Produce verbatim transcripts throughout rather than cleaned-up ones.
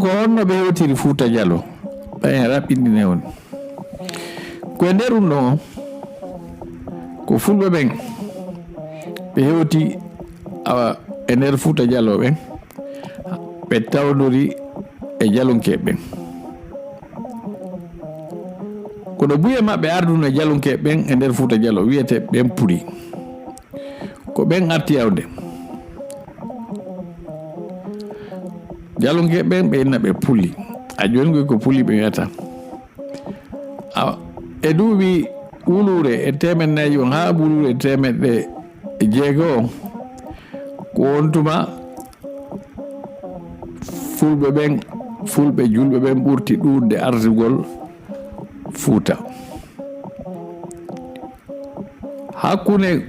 Ko honno ɓe hewtiri Fuuta Jalo? Ɓe raɓɓinɗine on. Ko e nder ɗum ɗon, ko Fulɓe ɓen ɓe hewti, awa, e nder Fuuta Jalo ɓen, ɓe tawdori e Jalonkeeɓe ɓen. Kono buye maɓɓe arduno e Jalonkeeɓe ɓen e nder Fuuta Jalo, wiyete ɓen Puli. Ko ɓen arti yawde. Jalonkeeɓe ɓen, ɓe inna ɓe Puli. A jooni koy ko Puli ɓe wiyata. Awa, e duuɓi wuluure e teemeɗɗe nayi on haa wuluure e teemeɗɗe jeego on, ko on tuma Fulɓe ɓen, Fulɓe julɓe ɓen ɓurti ɗuuɗde artugol Fuuta. Hakkunde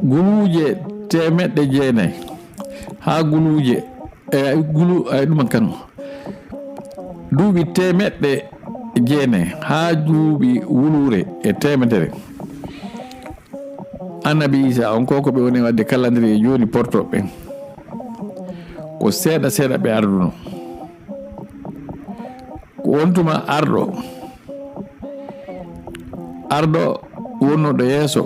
guluuje teemeɗɗe jeenayi haa guluuje, e, gulu-, ay, ɗum kan, duuɓi teemeɗɗe jeenayi haa duuɓi wuluure e teemedere. Annabi Iisaa on, ko ko ɓe woni waɗde calendrier jooni porto ɓen. Ko seeɗa seeɗa ɓe arduno. Ko on tuma arɗo, arɗo wonnoɗo yeeso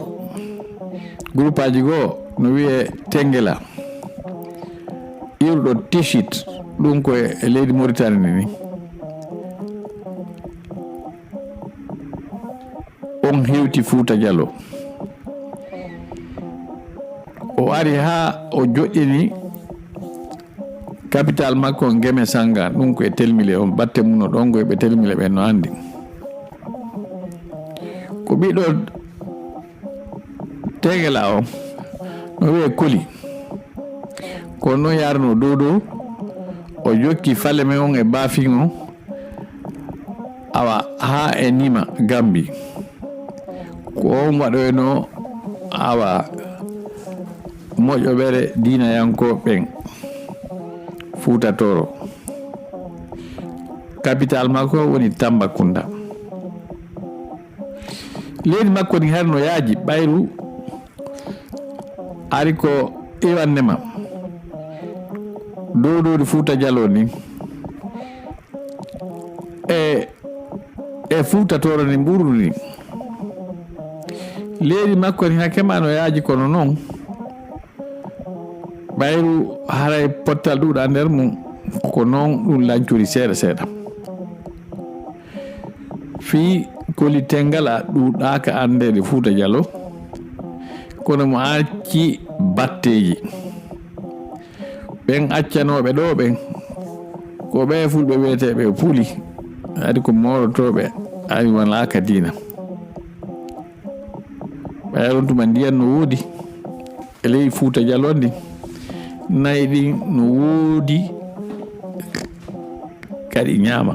groupaaji goo no wiyee Tengela, iwruɗo Tichit, ɗum ko e leydi Mauritanie ni. On hewti Fuuta Jalo. O ari haa o joƴƴini capital makko on Geme Sanga, ɗum ko e Telmile on, batte mum no ɗon ko e ɓe Telmile ɓen no anndi. Ko ɓiɗɗo Tengela on, no wiyee Koli. Ko noon yaarno dow dow, o jokki Faleme on e Baafin on, awa, haa e Nima Gambi. Ko on waɗoyno, awa, moƴƴoɓere diinayankooɓe ɓen Fuuta Tooro. Capital makko woni Tambacounda. Leydi makko ndi hari no yaaji, ɓayru ari ko iwannde ma. Dow dow ndi Fuuta Jalo ni. E, e Fuuta Tooro ni ɓurdu ni. Leydi makko ni hakke ma no yaaji kono noon. Ɓayru haray pottal ɗuuɗa nder mum, ko noon ɗum lancori seeɗa seeɗa. Fii Koli Tengela ɗuuɗaaka anndeede Fuuta Jalo, kono mo acci batteeji. Ɓen accanooɓe ɗoo ɓen, ko ɓe Fulɓe wiyeteeɓe Puli, adi ko moorotooɓe, ari walaaka diina. Ɓay on tuma ndiyan no woodi e ley Fuuta Jalo ndi, nayi ɗin no woodi kadi ñaama.